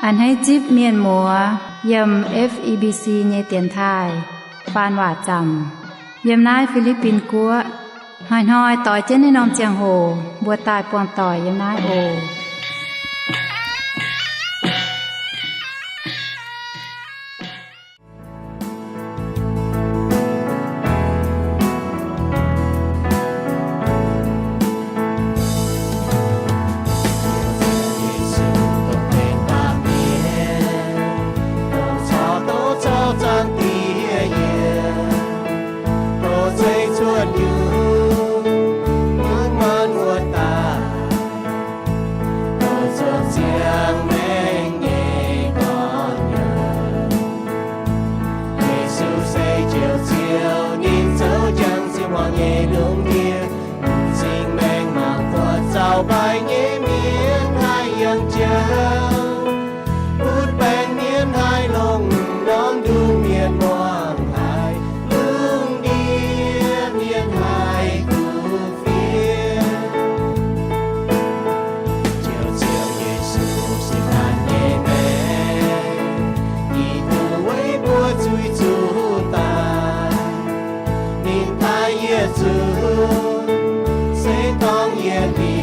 A'hneiv zipv mienh muoz yiem F E B C nyei dienx taaih faan waac zaamc yiem naaiv Fi^li^bin Guoqv. Hnoi-hnoi doix jienv naaiv norm ziangh hoc mbuo daaih buangh doic yiem naaiv oc. Yesu se Ziouv Ziouv, ninh zoux jangx sieqv muangx nyei lungh ndiev. M'zing maengc mangc buatc zaux mbaih nyei mienh haih yangh jauv, butv baengc mienh haih longc, norm nduqc mienh muangx haic, lungh ndiev mienh haih duqv fiev. Ziouv Ziouv, Yesu se naaiv nyei maengc, yie duqv weic mbuo zuiz zuqc daaih. Ninh daaih yietc zungv se dorngx yietc liuz,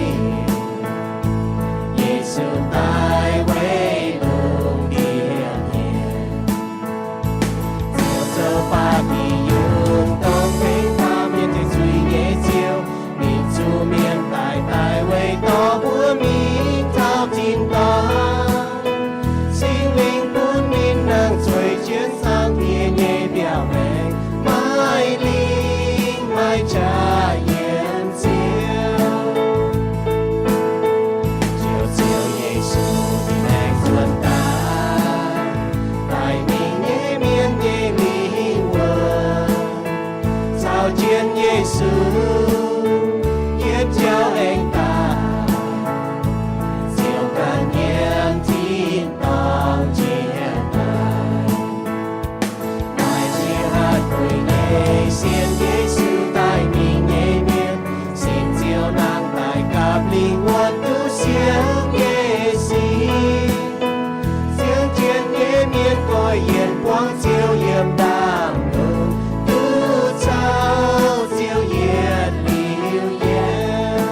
Yesu daaih weic lungh ndiev mienh. Ziouv zoux baac mingh yungz dongh tengx baamh mienh zuiz-zuiz nyei Ziouv. Ninh zuqc mienh daaih, daaih weic dorh mbuo mingh taux tin-dorngh. Singx Lingh bun ninh nangh zueiz jienv zaangc Diex nyei mbiaauc maengx, maaih lingh maaih qaqv yiem Ziouv. Ziouv Ziouv, Yesu ninh aengx zuonx daaih, daaih mingh nyei mienh nyei lingh wuonh. Caux jienv Yesu yietc jauv aengx daaih, Ziouv ganh yiem tin-dorngh jiex daaih. Maaih ziex hatc gueic nyei sienx Yesu daaih mingh nyei mienh, singx Ziouv nangh daaih gapv lingh wuonh duqv siouc nyei sic. Siouc jienv nyei mienh goiv yienc buangv Ziouv yiem ndaangc lungh, duqv caux Ziouv yietc liuz yiem.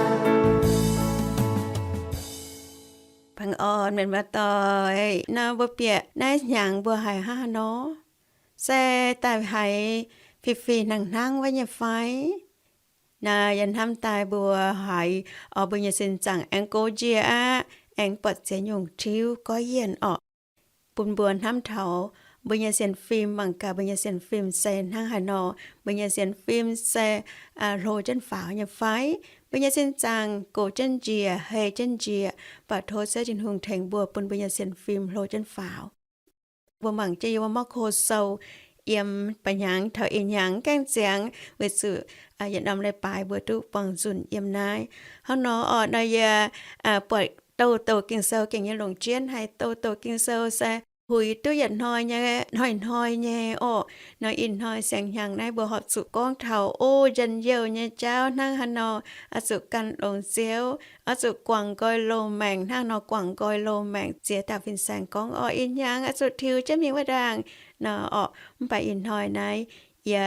Baengh orn mienh muoz-doic, nor mbuo bieqc naaiv hnyangx mbuo haiz hnangv haaix nor? Se daaih haiz fih fih hnangv hnangv wuov nyei fai? Naaiv yie hnamv daaih mbuo haiz, orqc, mbuo nyei sin zaangc aengx gox njiec aqv, aengx buatc ziex nyungc tiuv goiv yienh orqc, bun mbuo hnamv taux mbuo nyei sienx fim, mangc gaax mbuo nyei sienx fim se hnangv haaix nor, mbuo nyei sienx fim se hlo jienv faaux nyei fai? Mbuo nyei sin zaangc gox jienv njiec, hei jienv njiec, baac tov Ziouv Tin-Hungh tengx mbuo bun mbuo nyei sienx fim hlo jienv faaux. Mbuo mangc jienv yiem wuov Maako Sou, yiem ba'hnyangx taux ih hnyangx gaengh ziangx, weic zuqc yietc norm leiz-baaix mbuo duqv buangh nzunc yiem naaiv. Hnangv nor orqc, nor yie buatc douc douc Ging-Sou gengh nyei longc jienv, haiz douc douc Ging-Sou se huix duqv yietc hnoi nyei, hnoi-hnoi nyei orqc. Nor ih hnoi siang-hnyangx naaiv mbuo horpc zuqc gorngv taux o njien-youh nyei jauv hnangv haaix nor oix zuqc gan longx Ziouv, oix zuqc guangc nqoi loz-maengc hnangv nor guangc nqoi loz-maengc ziex dauh fin-saeng gorngv orqc, ih hnyangx oix zuqc tiux jienv mingh wuov ndaangc nor orqc. Mv baac ih hnoi naaiv yie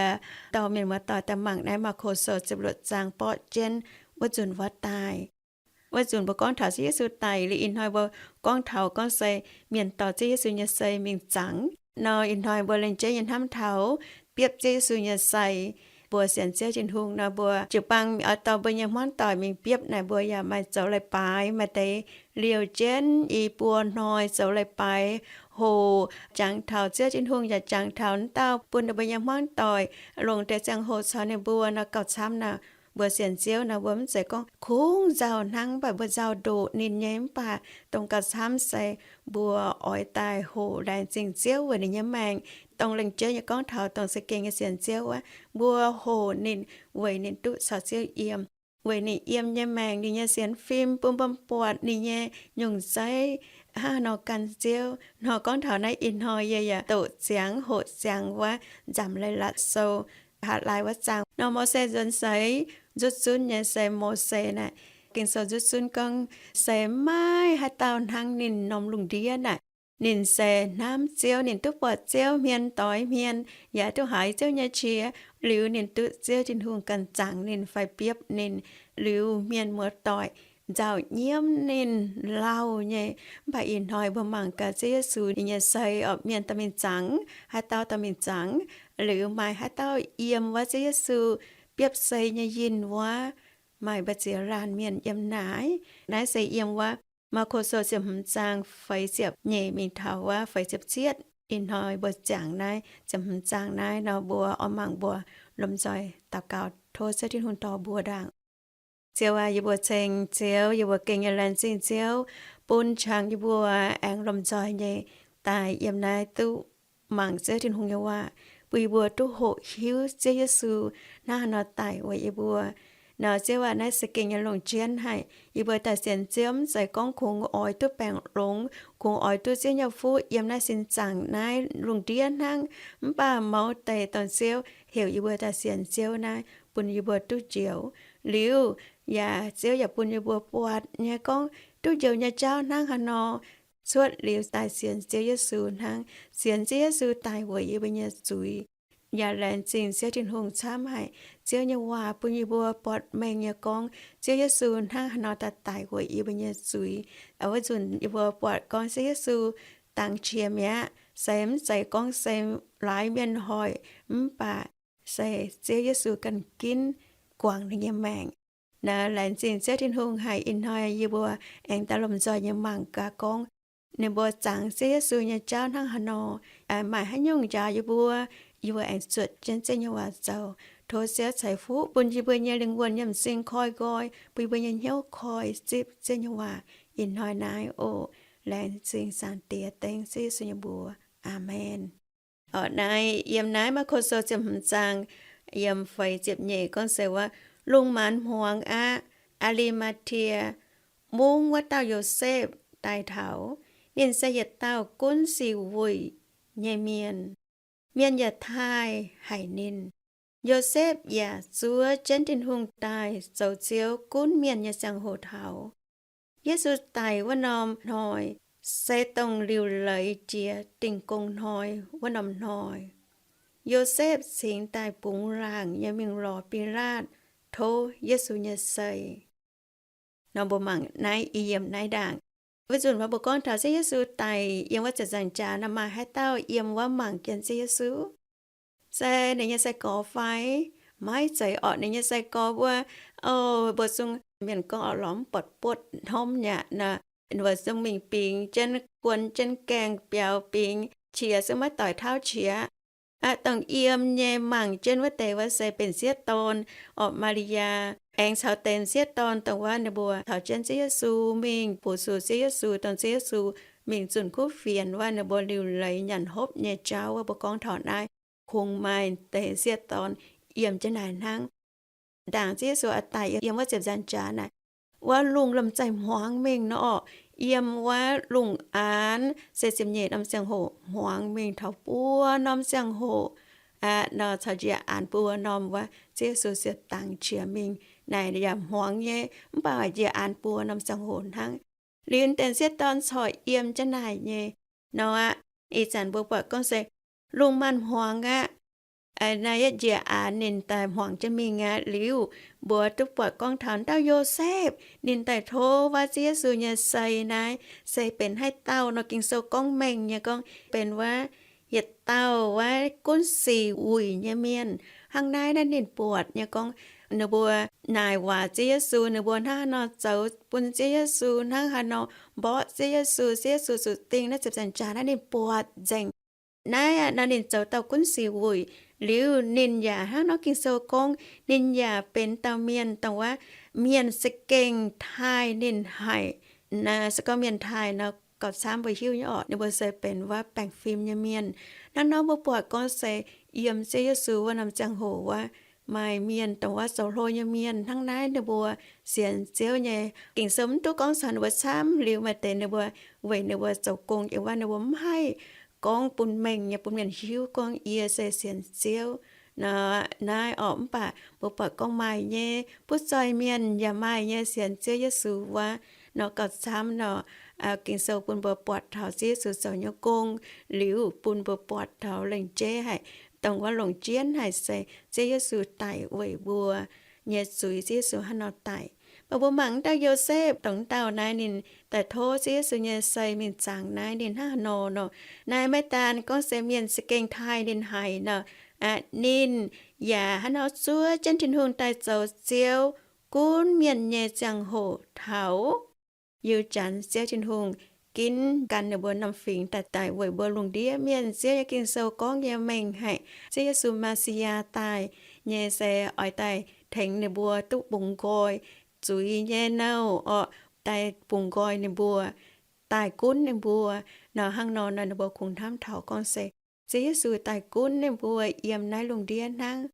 dorh mienh muoz-doic daaih mangc naaiv Maako Sou ziepc luoqc zaang borqv jienv wuov nzunc wuov daaih. Wuov nzunc mbuo gorngv taux Ziouv Yesu daic liuz, ih hnoi mbuo gorngv taux gorngv se mienh dorh Ziouv Yesu nyei sei mingh zaangc. Nor ih hnoi mbuo lengc jeiv nyei hnamv taux biopv Ziouv Yesu nyei sei. Mbuo sienx Ziouv Tin-Hungh nor, mbuo jiu-baang oix dorh mbuo nyei hmuangv doic mingh biopv naaic, mbuo yaac maaih zoux leiz-baaix, maaih deix liouh jienv i buo hnoi zoux leiz-baaix hoc jangx taux Ziouv Tin-Hungh, yaac jangx taux wuov dauh bun ninh mbuo nyei hmuangv doic longc deix ziangh hoc caux ninh mbuo nor gauh camv naaic. Mbuo sienx Ziouv nor, mbuo mv zeiz gorngv kungx nzauh hnangv, mv baac mbuo nzauh ndoqc ninh nyei. Mv baac dongh gauh camv se mbuo oix daaih hoqc laengz zingh Ziouv weic ninh nyei maengc. Dongh lengc jeiv nyei gorngv taux dongh za'gengh nyei sienx Ziouv wuov, mbuo hoqc ninh weic ninh duqv caux Ziouv yiem, weic ninh yiem nyei maengc, ninh nyei sienx fim bun mbuo buatc ninh nyei nyungc zeiv hnangv haaix nor gan Ziouv. Nor gorngv taux naaiv ih hnoi yie yaac doqc ziangx hoqc ziangx wuov nzamc leiz-latc sou, Haaix Laai wuov zaang nor, Mose nzuonx seix nzutv zunv nyei se Mose naaic. Ging-Sou nzutv zunv gorngv se maiv maaih haaix dauh hnangv ninh norm lungh ndiev naaic. Ninh se hnamv Ziouv, ninh duqv buatc Ziouv hmien doix hmien, yaac duqv haiz Ziouv nyei qiex. Liuz ninh duqv Ziouv Tin-Hungh ganh zaangc ninh fai biopv ninh. Liuz mienh muoz-doic nzauh nyiemv ninh lauh nyei. Mv baac ih hnoi mbuo mangc gaax Ziouv Yesu nyei sei orqc, mienh dorh mingh zaangc, haaix dauh dorh mingh zaangc, liuz maaih haaix dauh yiem wuov Ziouv Yesu biopv sei nyei yinh wuov, maaih mbu'ziex laanh mienh yiem naaic. Naaiv se yiem wuov Maako Sou ziepc hmz zaang feix ziepc nyeic mingh taux wuov feix ziepc cietv. Ih hnoi mbuo ziangx naaiv ziepc hmz zaang naaiv nor, mbuo oix mangc mbuo lomh nzoih daux gaux tov Ziouv Tin-Hungh dorh mbuo ndaangc. Ziouv aac, yie mbuo ceng Ziouv, yie mbuo gengh nyei laengz zingh Ziouv bun qangx yie mbuo aengx lomh nzoih nyei daaih yiem naaiv duqv mangc Ziouv Tin-Hungh nyei waac, bun yie mbuo duqv hoqc hiuv Ziouv Yesu hnangv haaix nor daic weic yie mbuo. Nor Ziouv aac, naaiv se gengh nyei longc jienv haic. Yie mbuo daaih sienx Ziouv mv zeiz gorngv kungx oix duqv baengc longx, kungx oix duqv Ziouv nyei fuqv yiem naaiv sin zaangc naaiv lungh ndiev hnangv. Mv baac mouz deix dongh Ziouv heuc yie mbuo daaih sienx Ziouv naaiv bun yie mbuo duqv njoux. Liuz yaac Ziouv yaac bun yie mbuo buatc nyei gorngv duqv njoux nyei jauv hnangv haaix nor, cuotv liuz daaih sienx Ziouv Yesu hnangv, sienx Ziouv Yesu daic weic yie mbuo nyei zuiz. Yaac laengz zingh Ziouv Tin-Hungh camv haic, Ziouv nyei waac bun yie mbuo buatc mengh nyei gorngv Ziouv Yesu hnangv haaix nor daaih daic weic yie mbuo nyei zuiz. Wuov nzunc yie mbuo buatc gorngv Ziouv Yesu dangx qiex mi'aqv, se mv zeiz gorngv se laaix mienh hoic, mv baac se Ziouv Yesu ganh ginv guangc ninh nyei maengc. Naaiv laengz zingh Ziouv Tin-Hungh haic. Ih hnoi yie mbuo aengx daaih lomh nzoih nyei mangc gaax gorngv ninh mbuo zaangc Ziouv Yesu nyei jauv hnangv haaix nor, maaih haaix nyungc njaaux yie mbuo, yie mbuo aengx zuotc jienv Ziouv nyei waac zoux. Tov Ziouv ceix fuqv bun yie mbuo nyei lingh wuonh nyei m'zing koi nqoi, bun yie mbuo nyei hnyouv koi zipv Ziouv nyei waac ih hnoi naaiv oc. Laengz zingh Zaangc Diex, dengv Ziouv Yesu nyei mbuox. Aamen. Orqc naaiv yiem naaiv Maako Sou ziepc hmz zaang yiem feix ziepc nyeic gorngv se wuov, lungh maanz hmuangx aqv, Aa^li^maa^tie Mungv wuov dauh Yosepv daaih taux. Ninh se yietc dauh gunv sic wuic nyei mienh. Mienh yaac taaih haic ninh. Yosepv yaac zuov jienv Tin-Hungh daaih zoux Ziouv gunv mienh nyei ziangh hoc taux. Yesu daic wuov norm hnoi se dongh liuc leiz jiex Dingh Gong Hnoi wuov norm hnoi. Yosepv cingx daaih bungx laangc nyei mingh lorz Bilaatv tov Yesu nyei sei. Nor mbuo mangc naaiv i yiem naaiv ndaangc. Wuov nzunc mbuo gorngv taux Ziouv Yesu daic yiem wuov ziepc nzaangc jaax nor, maaih haaix dauh yiem wuov mangc jienv Ziouv Yesu? Se ninh nyei sai-gorx fai? Maiv zeiz orqc. Ninh nyei sai-gorx mbuo, o, mbuo zungv mienh gorngv orqc, lorz mv buatc buotv hnomv nyei aqv. Ninh mbuo zungv mingh bingx jienv guon jienv gaengh biaux bingx qiex, zungv maiv doix tauv qiex. Aqv, dongh yiem nyei mangc jienv wuov deix wuov se benx m'sieqv dorn, orqc, Maa^li^yaa, aengx caux deix m'sieqv dorn dongh wuov ninh mbuo taux jienv Ziouv Yesu mingh, fu-sux Ziouv Yesu, dongh Ziouv Yesu mingh zunh kuv fienx wuov, ninh mbuo liuc leiz nyanc hopv nyei jauv wuov, mbuo gorngv taux naaiv, kungx maaih deix m'sieqv dorn yiem jienv naaic hnangv. Ndaangc Ziouv Yesu oix daic yiem wuov ziepc nzaangc jaax naaic, wuov lungh lomh nzoih hmuangx mingh nor orqc. Yiem wuov lungh aanx se ziepc nyeic norm ziangh hoc hmuangx mingh taux buo norm ziangh hoc. Aqv, nor caux njiec aanx buo norm wuov, Ziouv Yesu ziouc dangx qiex mingh. Naaic yaac hmuangx nyei, mv baac njiec aanx buo norm ziangh hoc hnangv. Liuz deix m'sieqv dorn corc yiem jienv naaic nyei. Nor aqv, ih zanc mbuo buatc gorngv se lungh maanz hmuangx aqv. Naaiv yietv njiec aanx ninh daaih hmuangx jienv mingh aqv. Liuz mbuo duqv buatc gorngv taux dauh Yosepv, ninh daaih tov wuov Ziouv Yesu nyei sei naaiv se benx haaix dauh nor, Ging-Sou gorngv mengh nyei gorngv benx wuov yietc dauh wuov gunv sic wuic nyei mienh. Hnangv naaiv, naaiv ninh buatc nyei gorngv ninh mbuo naaic waac Ziouv Yesu, ninh mbuo hnangv haaix nor zoux bun Ziouv Yesu, hnangv haaix nor mborqv Ziouv Yesu, Ziouv Yesu zuqc dingh naaiv ziepc nzaangc jaax naaiv ninh buatc nzengc. Naaiv aqv, nor ninh zoux dauh gunv sic wuic. Liuz ninh yaac hnangv nor Ging-Sou gorngv, ninh yaac benx dauh mienh dongh wuov mienh za'gengh taaih ninh haic. Se gorngv mienh taaih nor, gauh camv mbuo hiuv nyei orqc, ninh mbuo se benx wuov baengh fim nyei mienh. Hnangv nor mbuo buatc gorngv se yiem Ziouv Yesu wuov norm ziangh hoc wuov, maaih mienh dongh wuov zoux hlo nyei mienh hnangv naaiv, ninh mbuo sienx Ziouv nyei. Ging-Sou mv duqv gorngv caux ninh mbuo camv. Liuz maaih deix ninh mbuo weic ninh mbuo zoux gong yiem wuov, ninh mbuo mv haih gorngv bun mengh nyei bun mienh hiuv gorngv yie se sienx Ziouv. Nor naaiv orqc, mv baac mbuo buatc gorngv maaih nyei, butv zoih mienh yaac maaih nyei sienx Ziouv Yesu wuov. Nor gauh camv nor, Ging-Sou bun mbuo buatc taux Ziouv Yesu zoux nyei gong, liuz bun mbuo buatc taux lengc jeiv haic, dongh wuov longc jienv haic se Ziouv Yesu daic weic mbuo nyei zuiz. Ziouv Yesu hnangv nor daic. Mv baac mbuo mangc wuov dauh Yosepv, dongh wuov dauh naaiv ninh daaih tov Ziouv Yesu nyei sei mingh zaangc naaiv, ninh hnangv haaix nor nor. Naaiv maiv daan gorngv se mienh za'gengh taaih ninh haic nor, ninh yaac hnangv nor zuov jienv Tin-Hungh daaih zoux Ziouv gunv mienh nyei ziangh hoc taux. Yiu janx Ziouv Tin-Hungh ginv gan ninh mbuo norm fingx daaih daic weic mbuo lungh ndiev mienh. Ziouv nyei Ging-Sou gorngv nyei mengh haic, Ziouv Yesu Maa^si^yaa daaih nyei se oix daaih tengx ninh mbuo duqv bungx nqoi zuiz nyei nouh orqc, daaih bungx nqoi ninh mbuo, daaih gunv ninh mbuo. Nor hnangv nor nor ninh mbuo kungx hnamv taux gorngv se Ziouv Yesu daaih gunv ninh mbuo yiem naaiv lungh ndiev hnangv.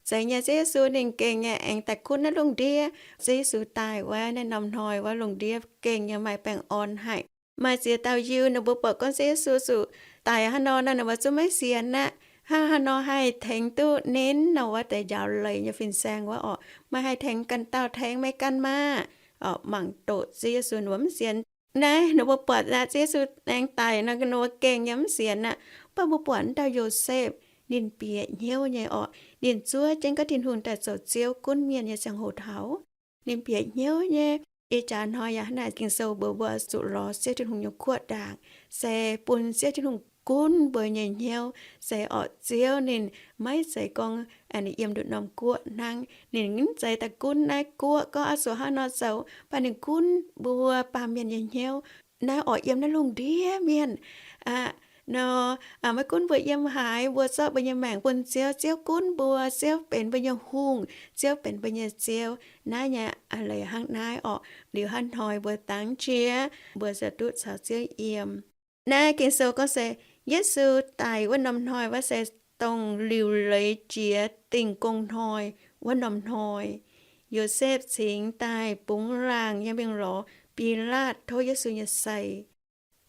Zeiz nyei, Ziouv Yesu ninh gengh nyei aengx daaih gunv naaiv lungh ndiev. Ziouv Yesu daaih wuov, naaiv norm hnoi wuov lungh ndiev gengh nyei maaih baengh orn haic. Maaih ziex dauh Yiu ninh mbuo buatc gorngv Ziouv Yesu zuqc daic hnangv nor nor, ninh mbuo zungv maiv sienx aqv. Hnangv haaix nor haih tengx duqv ninh nor wuov deix njaaux leiz nyei fin-saeng wuov orqc? Meih haih tengx ganh dauh tengx meih ganh maah! Orqc, mangc doqc Ziouv Yesu, ninh mbuo mv sienx. Naaiv ninh mbuo buatc aqv, Ziouv Yesu aengx daic nor, ninh mbuo gengh nyei mv sienx aqv. Mv baac mbuo buatc wuov dauh Yosepv, ninh bieqc hnyouv nyei orqc. Ninh zuov jienv gorngv Tin-Hungh daaih zoux Ziouv gunv mienh nyei ziangh hoc taux, ninh bieqc hnyouv nyei. Ih jaax hnoi yaac hnangv naaic, Ging-Sou mbuox mbuo zuqc lorz Ziouv Tin-Hungh nyei kuotv ndaangc, se bun Ziouv Tin-Hungh gunv mbuo nyei hnyouv. Se orqc, Ziouv ninh maiv zeiz gorngv ninh yiem nduqc norm guoqv hnangv. Ninh mv zeiz daaih gunv naaiv guoqv gorngv oix zuqc hnangv nor zoux, mv baac ninh gunv mbuo baamh mienh nyei hnyouv. Naaiv orqc, yiem naaiv lungh ndiev mienh aqv nor, maiv gunv mbuo yiem haaix, mbuo zorqv mbuo nyei maengc bun Ziouv, Ziouv gunv mbuo, Ziouv benx mbuo nyei hungh, Ziouv benx mbuo nyei Ziouv. Naaiv nyei leiz hnangv naaiv orqc. Liuz hnangv hnoi mbuo dangv jiex, mbuo ziouc duqv caux Ziouv yiem. Naaiv Ging-Sou gorngv se Yesu daic wuov norm hnoi wuov se dongh liuc leiz jiex Dingh Gong Hnoi wuov norm hnoi. Yosepv cingx daaih bungx laangh nyei mingh lorz Bilaatv tov Yesu nyei sei.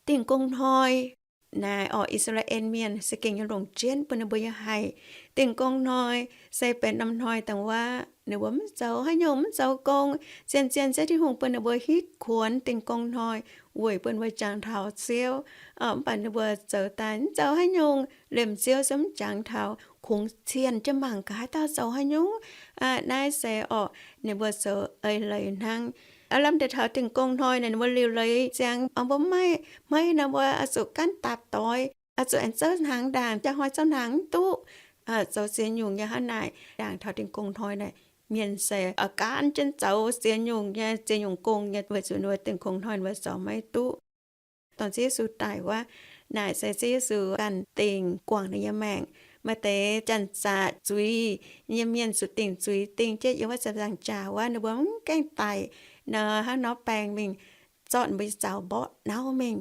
Dingh Gong Hnoi naaic orqc, I^saa^laa^en Mienh se gengh nyei longc jienv bun ninh mbuo nyei haic. Dingh Gong Hnoi se benx norm hnoi dongh wuov ninh mbuo mv zoux haaix nyungc, mv zoux gong, zien-zien Ziouv Tin-Hungh bun ninh mbuo hitv kuonx Dingh Gong Hnoi weic bun mbuo jangx taux Ziouv. Mv baac ninh mbuo zoux daaih mv zoux haaix nyungc, liemh Ziouv se mv jangx taux, kungx cienh jienv mangc gaax haaix dauh zoux haaix nyungc. Naaiv se orqc, ninh mbuo zoux eix leiz hnangv. Aav lamh deix taux Dingh Gong Hnoi naaic, ninh mbuo liuc leiz ziangx, mbuo mv maaih hmeiv nor, mbuo oix zuqc gaanv dapc doix, oix zuqc aengx zouv hnaangx ndaangc, jaa hnoi zouv hnaangx mv duqv. Zoux ziex nyungc nyei hnangv naaic. Ndaangc taux Dingh Gong Hnoi naaic, mienh se gaanv jienv zoux ziex nyungc nyei, ziex nyungc gong nyei, weic zuqc ninh mbuo Dingh Gong Hnoi ninh mbuo zoux maiv duqv. Dongh Ziouv Yesu daic wuov naaic se Ziouv Yesu ganh dingc guangc ninh nyei maengc. Maaih deix janx-zaqc zuiz nyei mienh zuqc dingc zuiz dingh jienv yiem wuov ziepc nzaangc jaax wuov, ninh mbuo mv gaengh daic nor, hnangv nor baengh mingh zorqv ninh mbuo nyei zaux mborqv nauv mingh.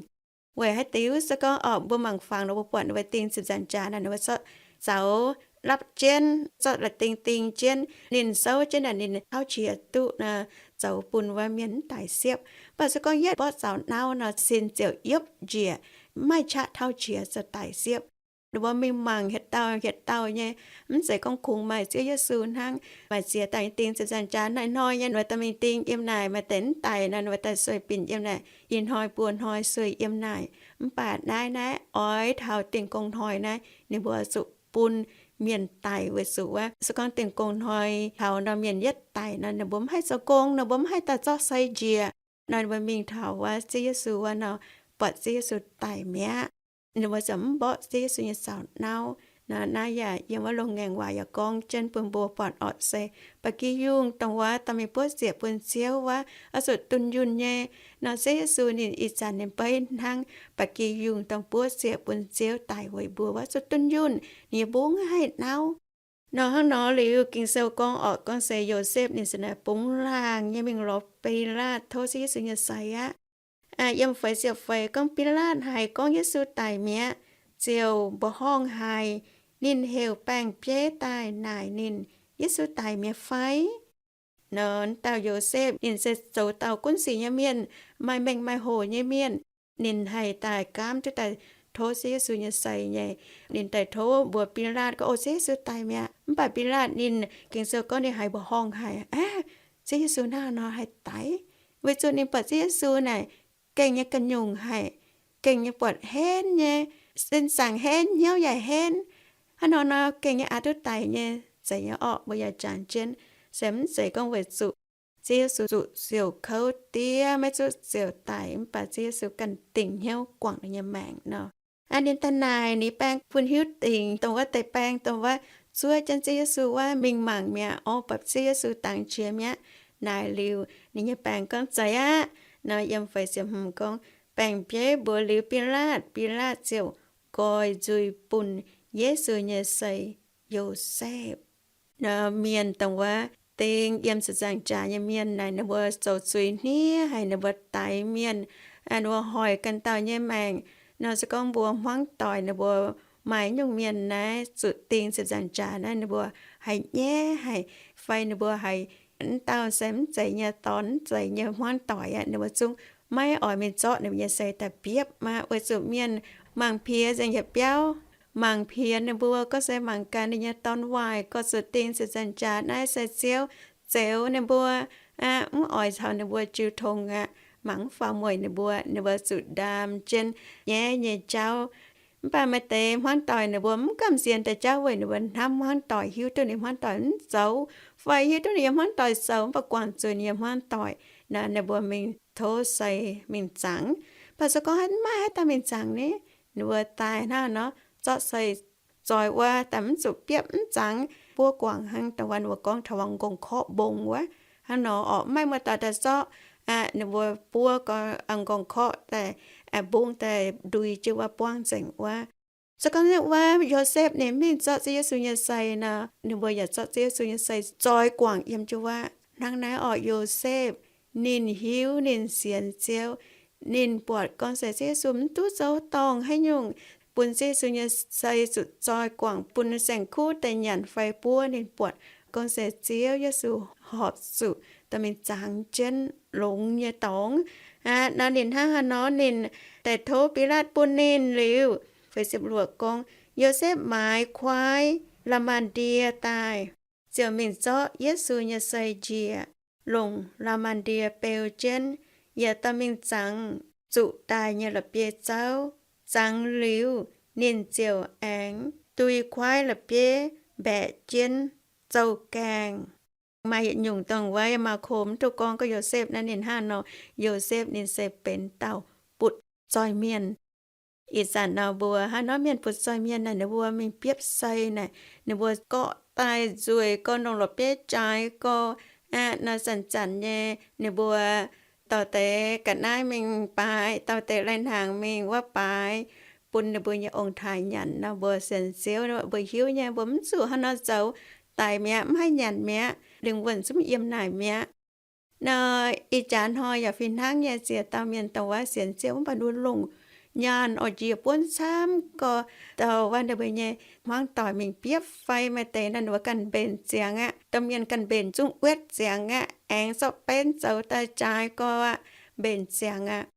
Weic haaix diuc? Se gorngv orqc, mbuo mangc fangx nor, mbuo buatc ninh mbuo dingh ziepc nzaangc jaax naaic, ninh mbuo zorqv zaux lapv jienv, zorqv la'ding ding jienv. Ninh souv jienv naaic, ninh tauv qiex duqv nor, zoux bun wuov mienh mv daic siepv. Mv baac se gorngv yietv mborqv zaux nauv nor, sin ziouc yiepv njiec, mv maaih qaqv tauv qiex zoux daic siepv. Ninh mbuo mingh mangc hietc dauh hietc dauh nyei, mv zeiz gorngv kungx maaih Ziouv Yesu hnangv. Maaih ziex dauh dingh ziepc nzaangc jaax naaic hnoi nyei, ninh mbuo daaih mingh dingh yiem naaic. Maaih deix mv daic nor, ninh mbuo daaih sueih binc yiem naaic, ih hnoi buo hnoi sueih yiem naaic. Mv baac naaiv naaiv oix taux Dingh Gong Hnoi naaiv, ninh mbuo zuqc bun mienh daic weic zuqc wuov, se gorngv Dingh Gong Hnoi taux nor, mienh yietv daic nor, ninh mbuo mv haih zoux gong nor, mbuo mv haih daaih zorqv sei njiec nor, ninh mbuo mingh taux wuov Ziouv Yesu wuov nor, buatc Ziouv Yesu daic mi'aqv. Ninh mbuo ziouc mv mborqv Ziouv Yesu nyei zaux nauv. Naaiv yaac yiem wuov loz-ngaengc waac yaac gorngv jienv bun mbuo buatc orqc se, ba'gi yungh dongh wuov dorh mingh buov ziec bun Ziouv wuov, oix zuqc dunh yunh nyei. Nor Ziouv Yesu ninh ih zanc ninh beiv hnangv ba'gi yungh dongh buov ziec bun Ziouv daic weic mbuo wuov, zuqc dunh yunh, ninh nyei mbungv haih nauv. Nor hnangv nor liuz, Ging-Sou gorngv orqc, gorngv se Yosepv ninh se naaic bungx laangh nyei mingh lorz Bilaatv tov Ziouv Yesu nyei sei aqv. Yiem feix ziepc feix gorngv, Bilaatv haiz gorngv Yesu daic mi'aqv, ziouc mbuoqc horngh haic. Ninh heuc baeng-bieiv daaih naaic ninh, Yesu daic mi'aqv fai? Nor dauh Yosepv ninh se zoux dauh gunv sic nyei mienh, maaih mengh maaih hoc nyei mienh. Ninh haih daaih gaamv duqv daaih tov Ziouv Yesu nyei sei nyei. Ninh daaih tov mbuox Bilaatv gorngv, O, Ziouv Yesu daic mi'aqv. Mv baac Bilaatv ninh, Ging-Sou gorngv ninh haiz mbuoqc horngh haic, Aav, Ziouv Yesu hnangv haaix nor haih daic? Weic zuqc ninh buatc Ziouv Yesu naaic gengh nyei ga'nyungc haic, gengh nyei buatc henv nyei, sin zaangc henv, hnyouv yaac henv. Hnangv nor nor gengh nyei aqc duqv daic nyei zeiz nyei orqc. Mbuo yaac jangx jienv se mv zeiz gorngv weic zuqc Ziouv Yesu zuqc ziouc kouv diev maiv zuqc ziouc daic, mv baac Ziouv Yesu ganh dingc hnyouv guangc ninh nyei maengc nor. Aa, ninh daaih naaic ninh baeng bun hiuv dingc dongh wuov deix baeng, dongh wuov zuov jienv Ziouv Yesu wuov mingh mangc mi'aqv. Orv, bapv Ziouv Yesu dangx qiex mi'aqv. Naaic liuz ninh nyei baeng gorngv, Zeiz aqv. Nor yiem feix ziepc hmz gorngv, Baeng-bieiv mbuox liuz Bilaatv, Bilaatv ziouc nqoi nzuih bun Yesu nyei sei Yosepv. Nor mienh dongh wuov ding yiem ziepc nzaangc jaax nyei mienh naaic, ninh mbuo zoux zuiz hniev haic, ninh mbuo daix mienh, ninh mbuo hoic ganh dauh nyei maengc. Nor se gorngv mbuo hmuangv doic, ninh mbuo maaih nyungc mienh naaiv zuqc ding ziepc nzaangc jaax naaiv, ninh mbuo haiz nyaiv haic, fai ninh mbuo haiz mv dauh se mv zeiz nyei dorn, mv zeiz nyei hmuangv doic aqv, ninh mbuo zungv maiv oix mingh zorqv ninh mbuo nyei sei daaih biopv aqv. Weic zuqc mienh mangc piex nzengc yietc biauv, mangc piex ninh mbuo gorngv se mangc gaax ninh nyei dorn waaic, gorngv zuqc ding ziepc nzaangc jaax naaiv se Ziouv zeux ninh mbuo aqv, mv oix caux ninh mbuo jiu tong aqv, mangc mv faaux mueic ninh mbuo, ninh mbuo zuqc ndaam jienv nyaiv nyei jauv. Mv baac maaih deix hmuangv doic ninh mbuo mv gamh nziex deix jauv weic ninh mbuo hnamv hmuangv doic, hiuv duqv ninh hmuangv doic mv zoux, fai hiuv duqv ninh nyei hmuangv doic zoux mv baac guangc zuiz ninh nyei hmuangv doic. Naaiv ninh mbuo mingh tov sei mingh zangx. Mv baac se gorngv haaix maiv maaih haaix dauh mingh zangx ni, ninh mbuo daaih hnangv nor zorqv sei zoih wuov daaih mv zuqc biopv mv zangx, buov guangc hnangv dongh wuov ninh mbuo gorngv taux wuov m'nqorngv-korqv mbong wuov. Hnangv nor orqc, mv maaih muoz-doic daaih zorqv aqv, ninh mbuo buov gau m'nqorngv-korqv daaih, m'bung daaih ndui jienv wuov buangv nzengc wuov. Se gorngv wuov Yosepv ninh mingh zorqv Ziouv Yesu nyei sei nor, ninh mbuo yaac zorqv Ziouv Yesu nyei sei zoih guangc yiem jienv wuov. Hnangv naaiv orqc, Yosepv ninh hiuv ninh sienx Ziouv, ninh buatc gorngv se Ziouv Yesu mv duqv zoux dorngc haaix nyungc, bun Ziouv Yesu nyei sei zuqc zoih guangc bun saeng-kuv daaih nyanc fai buov, ninh buatc gorngv se Ziouv Yesu horpc zuqc dorh mingh zangx jienv longx nyei dorngx. Aqv, nor ninh hnangv haaix nor ninh daaih tov Bilaatv bun ninh liuz, feix ziepc luoqc gorngv, Yosepv maaiz kuaaiv la'maah ndie daaih, ziouc mingh zorqv Yesu nyei sei njiec, longc la'maah ndie beu jienv, yaac dorh mingh zangx zuqc daaih nyei la'bieiv-zouv. Zangx liuz, ninh ziouc aengx dui kuaaiv la'bieiv mbaeqc jienv zouv-gaengh. Maaih yietc nyungc dongh wuov Maako mv duqv gorngv, gorngv Yosepv naaiv ninh hnangv nor, Yosepv ninh se benx dauh butv-zoih mienh. Ih zanc nor mbuo hnangv nor mienh butv-zoih mienh naaic, ninh mbuo mingh biopv sei naaic, ninh mbuo gorqv daaih nzueic, gorqv-nongh la'bieiv jaaix, gorqv aqv nor zanc-zanc nyei, ninh mbuo dorh deix ga'naaiv mingh baaix, dorh deix lai-hnaangx mingh wuov baaix, bun ninh mbuo nyei ong-taaix nyanc nor, mbuo sienx Ziouv, mbuo hiuv nyei, mbuo mv zuqc hnangv nor zoux, daic mi'aqv, mv haih nyanc mi'aqv, lingh wuonh zungv yiem naaic mi'aqv. Nor ih jaax hnoi yaac fih hnangv nyei, ziex dauh mienh dongh wuov sienx Ziouv mv baac ninh mbuo longc nyaanh orqc, njiec buonv camv gorx, dorh wuov ninh mbuo nyei hmuangv doic mingh biopv fai. Maaih deix nor ninh mbuo ganh mbenc ziangx aqv. Domh mienh ganh mbenc zungv wuotv ziangx aqv, aengx zorqv benv zoux daaih jaaix gorx aqv, mbenc ziangx aqv.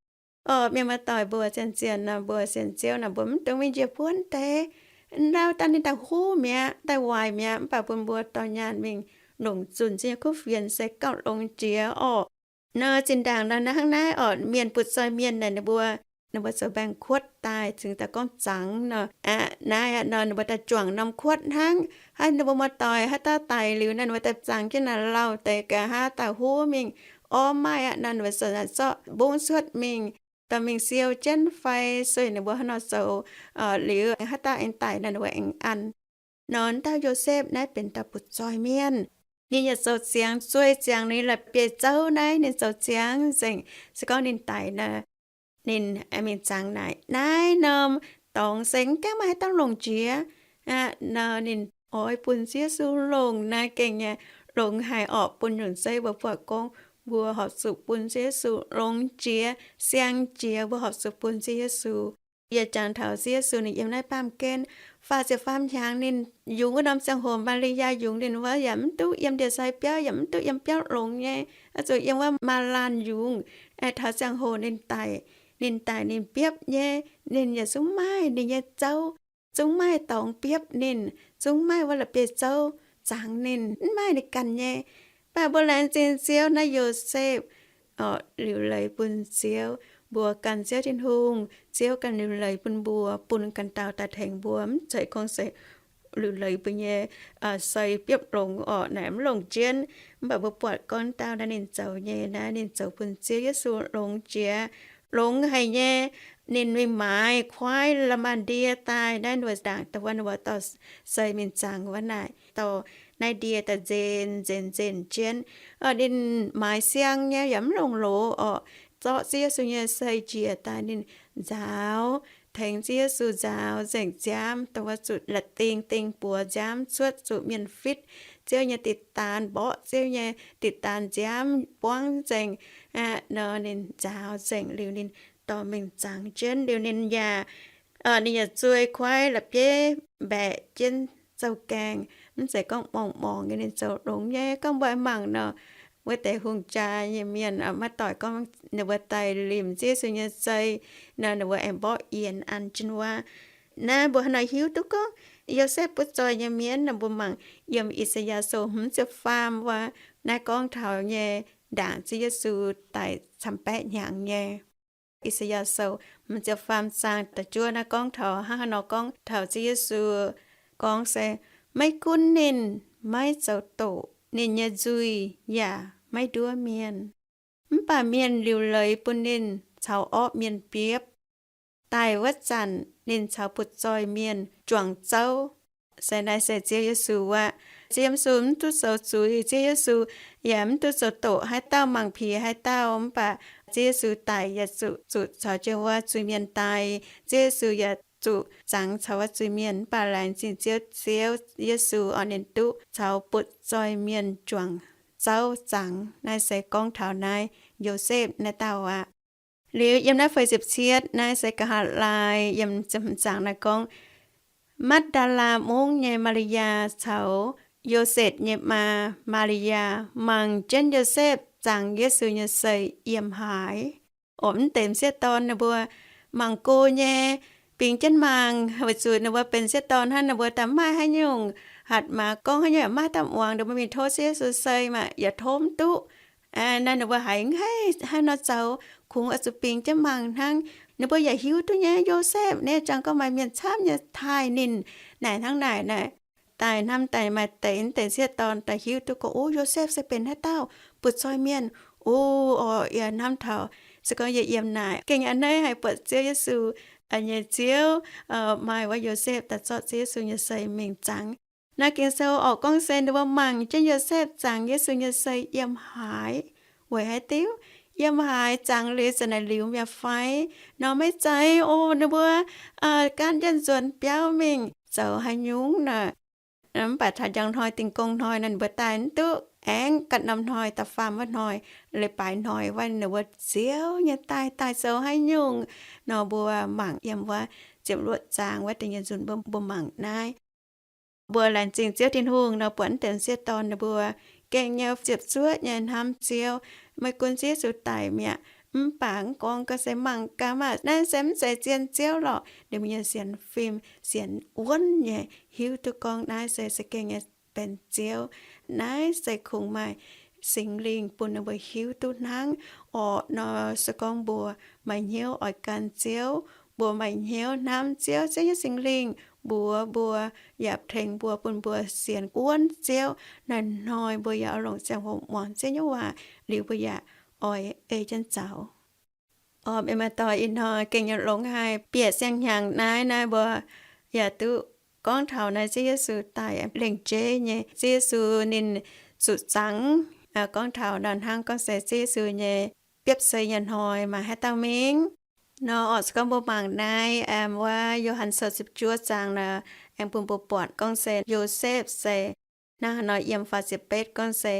Orqc, mienh muoz-doic mbuo, zien-zien nor mbuo sienx Ziouv nor mbuo mv dungx mingh njiec buonv deix. Ndau daaih ninh daaih huv mi'aqv, daaih waaic mi'aqv, mv baac bun mbuo dorh nyaanh mingh longc zunh Ziouv nyei kuv fienx se gauh longx jiex orqc. Nor zinh ndaangc nor hnangv naaiv orqc, mienh butv-zoih mienh naaic ninh mbuo, ninh mbuo zoux mbaengx-kuotv daaih, cingx daaih gorngv zangx nor aqv. Naaiv aqv nor ninh mbuo daaih juangc norm kuotv hnangv. Hnangv ninh mbuo muoz-doic haaix dauh daic liuz nor, ninh mbuo daaih zangx jienv naaic lauh deix ga'haav daaih huv mingh. Orv, maaih aqv nor ninh mbuo ziouc zorqv mbungv cuotv mingh, dorh mingh siou jienv fai sueih ninh mbuo hnangv nor zoux. Liuz haaix dauh aengx daic nor ninh mbuo aengx an. Nor wuov dauh Yosepv naaiv benx dauh butv-zoih mienh. Ninh yaac zoux ziangx zueih ziangx ninh la'bieiv-zouv naaiv, ninh zoux ziangx nzengc. Se gorngv ninh daic nor, ninh mingh zangx naaic, naaiv norm dorngx se mv gaengh maaih haaix dauh longc jiex. Aqv nor ninh oix bun Ziouv Yesu longc naaiv gengh nyei longx haic orqc. Bun nyungc zeiv mbuo buatc gorngv mbuo horpc zuqc bun Ziouv Yesu longx jiex, siang jiex, mbuo horpc zuqc bun Ziouv Yesu. Yie jangx taux Ziouv Yesu ninh yiem naaiv baamh gen faah ziepc faam hnyangx, ninh yungz wuov norm ziangh hoc Maa^li^yaa yungz ninh wuov yaac mv duqv yiem ndie-sai biauv, yaac mv duqv yiem biauv longx nyei, zuqc yiem wuov maa laanh yungz. Taux ziangh hoc ninh daic, ninh daic ninh biopv nyei, ninh yaac zungv maaih ninh nyei zouv, zungv maaih dorngx biopv ninh, zungv maaih wuov la'bieiv-zouv zangx ninh, mv maaih ninh ganh nyei. Mv baac mbuo laengz zingh Ziouv naaiv Yosepv, orqc, liuc leiz bun Ziouv. Mbuo gan Ziouv Tin-Hungh, Ziouv ganh liuc leiz bun mbuo, bun ganh dauh daaih tengx mbuo, mv zeiz gorngv se liuc leiz mbuo nyei sei biopv longx orqc, naaic mv longc jienv. Mv baac mbuo buatc gorngv dauh naaiv ninh zoux nyei naaiv, ninh zoux bun Ziouv Yesu longx jiex, longx haic nyei. Ninh mingh maaiz kuaaiv la'maah ndie daaih naaiv, ninh mbuo ndaangc dongh wuov ninh mbuo dorh sei mingh zangx wuov naaic, dorh naaiv ndie daaih nzenc nzenc nzenc jienv. Ninh maaiz siang nyei yaac mv longc loz orqc, zorqv Ziouv Yesu nyei sei njiec daaih ninh nzaaux, tengx Ziouv Yesu nzaaux nzengc nziaamv, dongh wuov zuqc la'ding ding buoz nziaamv cuotv, zuqc mienh fitv Ziouv nyei diqc daan, mborqv Ziouv nyei diqc daan nziaamv buangv nzengc aqv nor, ninh nzaaux nzengc liuz ninh dorh mingh zangx jienv liuz ninh yaac, ninh yaac zuei kuaaiv la'bieiv mbaeqc jienv zouv-gaengh. Mv zeiz gorngv morngc morngc nyei, ninh zoux longx nyei. Gorngv mbuo mangc nor, wuov deix hungh jaa nyei mienh maiv doic gorngv ninh mbuo daaih limc Ziouv Yesu nyei sei nor, ninh mbuo aengx mborqv yienx an jienv wuov. Naaiv mbuo haaix nor hiuv duqv gorngv Yosepv butv zoih nyei mienh nor, mbuo mangc yiem I^saa^yaa Sou hmz ziepc faam wuov, naaiv gorngv taux nyei ndaangc Ziouv Yesu daic camv-baeqv hnyangx nyei. I^saa^yaa Sou hmz ziepc faam zaang da'juov naaiv gorngv taux hnangv haaix nor, gorngv taux Ziouv Yesu gorngv se, maiv gunv ninh maiv zoux doqc, ninh nyei nzuih yaac maiv nduov mienh. Mv baac mienh liuc leiz bun ninh caux orqv mienh biopv. Daic wuov zanc ninh caux butv zoih mienh juangc zouv. Se naaiv se Ziouv Yesu aqv. Ziouv Yesu mv duqv zoux zuiz, Ziouv Yesu yaac mv duqv zoux doqc haaix dauh, mangc piex haaix dauh. Mv baac Ziouv Yesu daic yaac zuqc, zuqc caux jienv wuov zuiz-mienh daic. Ziouv Yesu yaac zuqc zangx caux wuov zuiz-mienh. Mv baac laengz zingh Ziouv, Ziouv Yesu orqc, ninh duqv caux butv zoih mienh juangc zouv zangx. Naaiv se gorngv taux naaiv Yosepv naaiv dauh aqv. Liuz yiem naaiv feix ziepc cietv naaiv se ga'haav laai yiem ziepc hmz zaang naaiv gorngv, Matv^ndaa^laa Mungv nyei Maa^li^yaa caux Yosepv nyei maa, Maa^li^yaa, mangc jienv Yosepv zangx Yesu nyei sei yiem haaix. Orqc, mv deix m'sieqv dorn ninh mbuo mangc go nyei, bingx jienv mangc, weic zuqc ninh mbuo benx m'sieqv dorn hnangv, ninh mbuo daaih mv maaih haaix nyungc hatc maaz gorngv, haaix nyungc yaac mv maaih dauh muangx, ninh mbuo mingh tov Ziouv Yesu sei maah, yaac tov mv duqv. Naaiv ninh mbuo haiz hnangv haaix nor zoux, kungx oix zuqc bingx jienv mangc hnangv. Ninh mbuo yaac hiuv duqv nyei, Yosepv naaiv jangx gorngv maaih mienh camv nyei taaih ninh naaic hnangv naaic naaic. Daaih hnamv daaih maaih deix, deix m'sieqv dorn daaih hiuv duqv gorngv, o, Yosepv se benx haaix dauh butv zoih mienh. O, orqc, yie hnamv taux se gorngv yie yiem naaic gengh a'hneiv haic buatc Ziouv Yesu nyei Ziouv, maaih wuov Yosepv daaih zorqv Ziouv Yesu nyei sei mingh zangx. Naaiv Ging-Sou orqc gorngv se ninh mbuo mangc jienv Yosepv zangx Yesu nyei sei yiem haaix. Weic haaix diuc? Yiem haaix zangx liuz zanc naaic liuz mi'aqv fai? Nor maiv zeiz o, ninh mbuo gaanv jienv nzuonx biauv mingh zoux haaix nyungc naaic. Mv baac taux njang hnoi, Dingh Gong Hnoi nor, ninh mbuo daaih mv duqv. Aengx ganh norm hnoi, da'faam wuov hnoi, leiz-baaix hnoi wuov, ninh mbuo ziouc nyei daaih, daaih zoux haaix nyungc nor, mbuo mangc yiem wuov ziepc luoqc zaang wuov deix nyei nzunc mbuo, mbuo mangc naaiv. Mbuo laengz zingh Ziouv Tin-Hungh nor, buatc naaiv deix m'sieqv dorn ninh mbuo gengh nyei ziepc zuoqv nyei hnamv Ziouv. Maiv gunv Ziouv Yesu daic mi'aqv, mv baac mv gorngv ga'sie mangc gaax maah, naaiv se mv zeiz zien Ziouv lorqc. Ninh mbuo nyei sienx fim sienx wuonv nyei, hiuv duqv gorngv naaiv se za'gengh nyei benx Ziouv. Naaiv se kungx maaih Singx Lingh bun ninh mbuo hiuv duqv hnangv. Orqc nor, se gorngv mbuo maaih hnyouv oix gan Ziouv, mbuo maaih hnyouv hnamv Ziouv, Ziouv nyei Singx Lingh mbuox mbuo, yaac tengx mbuo, bun mbuo sienx wuonv Ziouv, naaiv hnoi mbuo yaac oix longc ziangh hoc muangx Ziouv nyei waac, liuz mbuo yaac oix ei jienv zaux. Orqc, mienh muoz-doic, ih hnoi gengh nyei longx haic, bieqc siang-hnyangx naaiv, naaiv mbuo yaac duqv gorngv taux naaiv Ziouv Yesu daic lengh jeiv nyei. Ziouv Yesu ninh zuqc zangx, gorngv taux nor hnangv gorngv se Ziouv Yesu nyei biopv sei nyei hnoi maaih haaix dauh mingh nor. Orqc, se gorngv mbuo mangc naaiv wuov Yo^han Sou ziepc juov zaang nor, aengx bun mbuo buatc gorngv se Yosepv se hnangv haaix nor. Yiem faah ziepc betv gorngv se,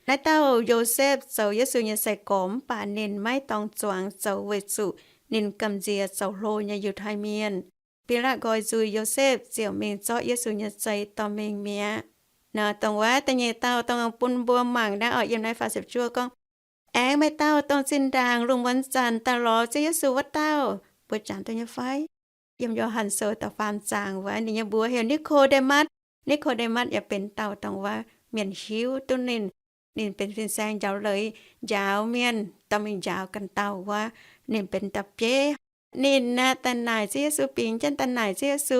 naaiv dauh Yosepv zoux Yesu nyei sai-gorx, mv baac ninh maiv dorng zuangx zoux weic zuqc ninh gamh nziex zoux hlo nyei Yiutai Mienh. Bilaatv nqoi nzuih Yosepv ziouc mingh zorqv Yesu nyei zei dorh mingh mi'aqv. Nor dongh wuov da'nyeic dauh dongh bun mbuo mangc naaiv orqc, yiem naaiv faah ziepc juov gorngv, aengx maaih dauh dongh zinh ndaangc lungh muonz zanc daaih lorz Ziouv Yesu wuov dauh, mbuo jangx duqv nyei fai? Yiem Yo^han Sou da'faam zaang wuov, ninh nyei mbuox heuc Ni^ko^nde^matv. Ni^ko^nde^matv yaac benx dauh dongh wuov mienh hiuv duqv ninh. Ninh benx fin-saeng njaaux leiz, njaaux mienh, dorh mingh njaaux ganh dauh wuov, ninh benx dauh bieiv. Ninh naaic daaih naaic Ziouv Yesu, bingx jienv daaih naaic Ziouv Yesu.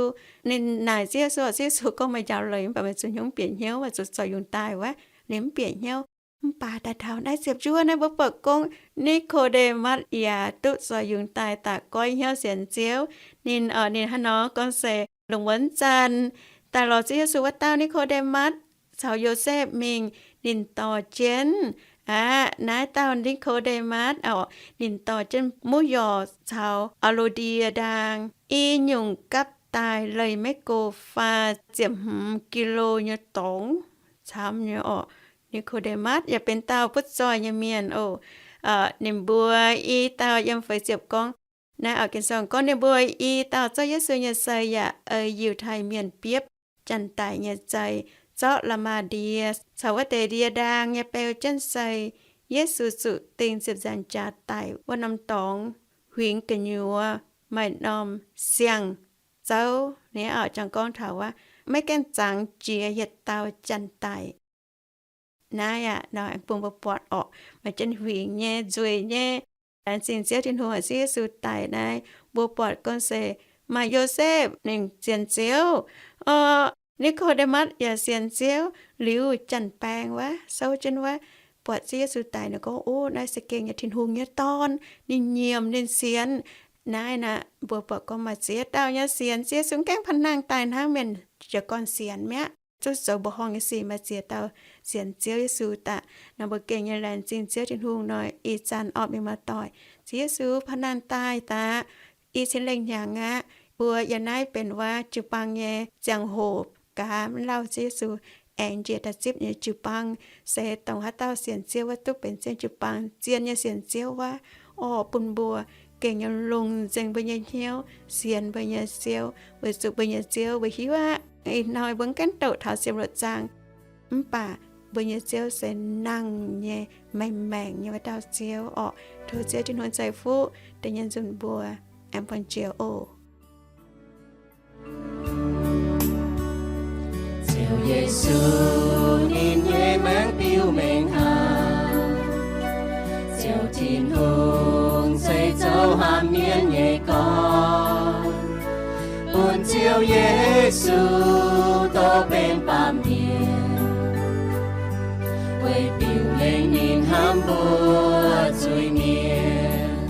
Ninh naaic Ziouv Yesu, Ziouv Yesu gorngv, Meih njaaux leiz mv baac meih zuqc hnyouv bieqc hnyouv, meih zuqc zoux yungz daaih wuov. Ninh mv bieqc hnyouv. Mv baac daaih taux naaiv ziepc njuov naaiv mbuo buatc gorngv Ni^ko^nde^matv yaac duqv zoux yungz daaih daaih goiv hnyouv sienx Ziouv. Ninh, ninh hnangv nor gorngv se lungh muonz zanc daaih lorz Ziouv Yesu wuov dauh Ni^ko^nde^matv caux Yosepv mingh, ninh dorh jienv aqv, naaiv dauh Ni^ko^nde^matv orqc, ninh dorh jienv muv yorc caux Aa^lo^ndie ndaang i nyungc gapv daaih leih maiv go faa ziepc hmz gilo nyei dorngx camv nyei orqc. Ni^ko^nde^matv yaac benx dauh butv zoih nyei mienh oc. Ninh mbuo i dauh yiem feix ziepc gorngv, naaiv Ging-Sou gorngv ninh mbuo i dauh zorqv Yesu nyei sei yaac ei Yiutai Mienh biopv janx-daic nyei zei, zorqv la'maah ndie caux wuov deix ndie ndaang nyei beu jienv sei Yesu zuqc ding ziepc nzaangc jaax daic wuov norm dorngx, huingx gu'nyuoz maaih norm siang-zouv. Ninh auv-jangx gorngv taux wuov, maiv gaengh zangx jiex yietc dauh janx-daic. Naaiv aqv, bun mbuo buatc orqc, maaih jienv huingx nyei, nzueic nyei. Laengz zingh Ziouv Tin-Hungh, Ziouv Yesu daic naaiv, mbuo buatc gorngv se maaih Yosepv ninh sienx Ziouv, Ni^ko^nde^matv yaac sienx Ziouv. Liuz janx-baeng wuov souv jienv wuov, buatc Ziouv Yesu daic, ninh gorngv, Ov, naaiv se gengh nyei Tin-Hungh nyei Dorn, ninh nyiemc, ninh sienx. Naaiv naaic mbuo buatc gorngv maaih ziex dauh nyei sienx Ziouv Yesu mv gaengh pa'nangh daaih hnangv, mienh jiez gorn sienx mi'aqv, zungv zoux mbuoqc horngh nyei sic. Maaih ziex dauh sienx Ziouv Yesu daaih nor, mbuo gengh nyei laengz zingh Ziouv Tin-Hungh nor, ih zanc orqc, mienh muoz-doic, Ziouv Yesu pa'nangh daaih daaih i cin lengh hnyangx aqv. Mbuo yiem naaiv benx wuov jiu-baang nyei ziangh hoc gaax, mv lauh Ziouv Yesu aengx njiec daaih zipv nyei jiu-baang se dongh haaix dauh sienx Ziouv wuov duqv benx zien jiu-baang, zien nyei sienx Ziouv wuov. Orqc, bun mbuo gengh nyei longc nzengc mbuo nyei hnyouv sienx mbuo nyei Ziouv, weic zuqc mbuo nyei Ziouv mbuo hiuv aqv, ih hnoi mbuo mv gaengh douc taux siem luoqc zaangc, mv baac mbuo nyei Ziouv se nangh nyei, maengc maengc nyei wuov dauh Ziouv orqc. Tov Ziouv Tin-Hungh ceix fuqv deix nyei nzunc mbuo, aengx buangh jiex oc. Ziouv Yesu, ninh nyei maengc biux mengh hnaangx. Ziouv Tin-Hungh se zoux hamh mienh nyei gorn, bun Ziouv Yesu dorh benx baamh mienh, weic biux mengh ninh hnamv mbuo zuiz-mienh.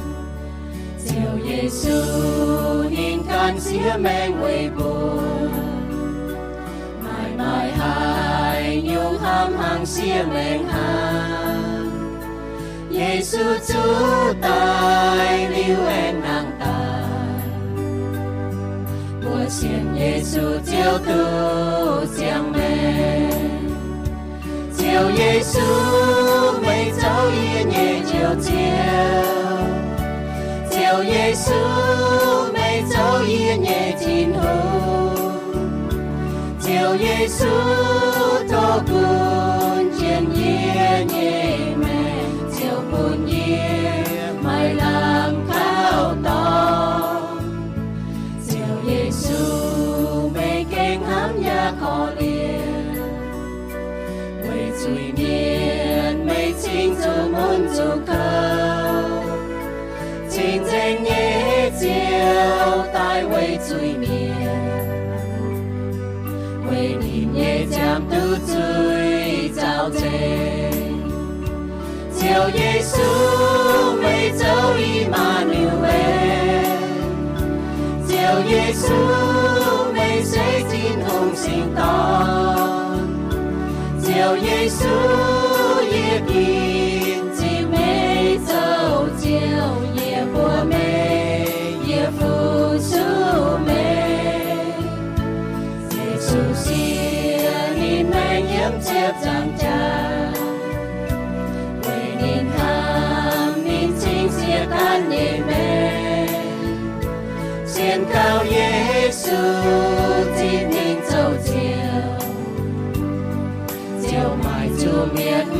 Ziouv Yesu, ninh ganh siev maengh weic mbuo, maaih maaih haaix nyungc hnamv hnaangx siev maengh hnangv. Yesu zuqc daic liuz aengx nangh daaih, mbuo sienx Yesu Ziouv duqv ziangh maengc. Ziouv Yesu, meih zoux yie nyei Njoux Ziouv. Ziouv Yesu, meih zoux yie nyei Tin-Hungh. Ziouv Yesu, tov gunv jienv yie nyei maengc, Ziouv, bun yie maaih lamh kaux dorngx. Ziouv Yesu, meih gengh hnamv yaac korv-lienh, weic zuiz-mienh meih cingx zuqc mun zuqc kouv. Cing-Nzengc nyei Ziouv daaih weic zuiz-mienh, weic ninh nyei ziangh duqv zuiz zaux nzengc. Ziouv Yesu, meih zoux I^maa^nu^en. Ziouv Yesu, meih se Tin-Hungh singx dorn. Ziouv Yesu, yie ginv zipv meih zoux Ziouv, yie mbuox meih, yie fu-sux meih. Yesu siev ninh maengc yiem ziepc nzaangc jaax, weic ninh hnamv ninh cingx siev ganh nyei maengc. Sienx kaux Yesu, zipv ninh zoux Ziouv, ziouc maaih zuqc mietc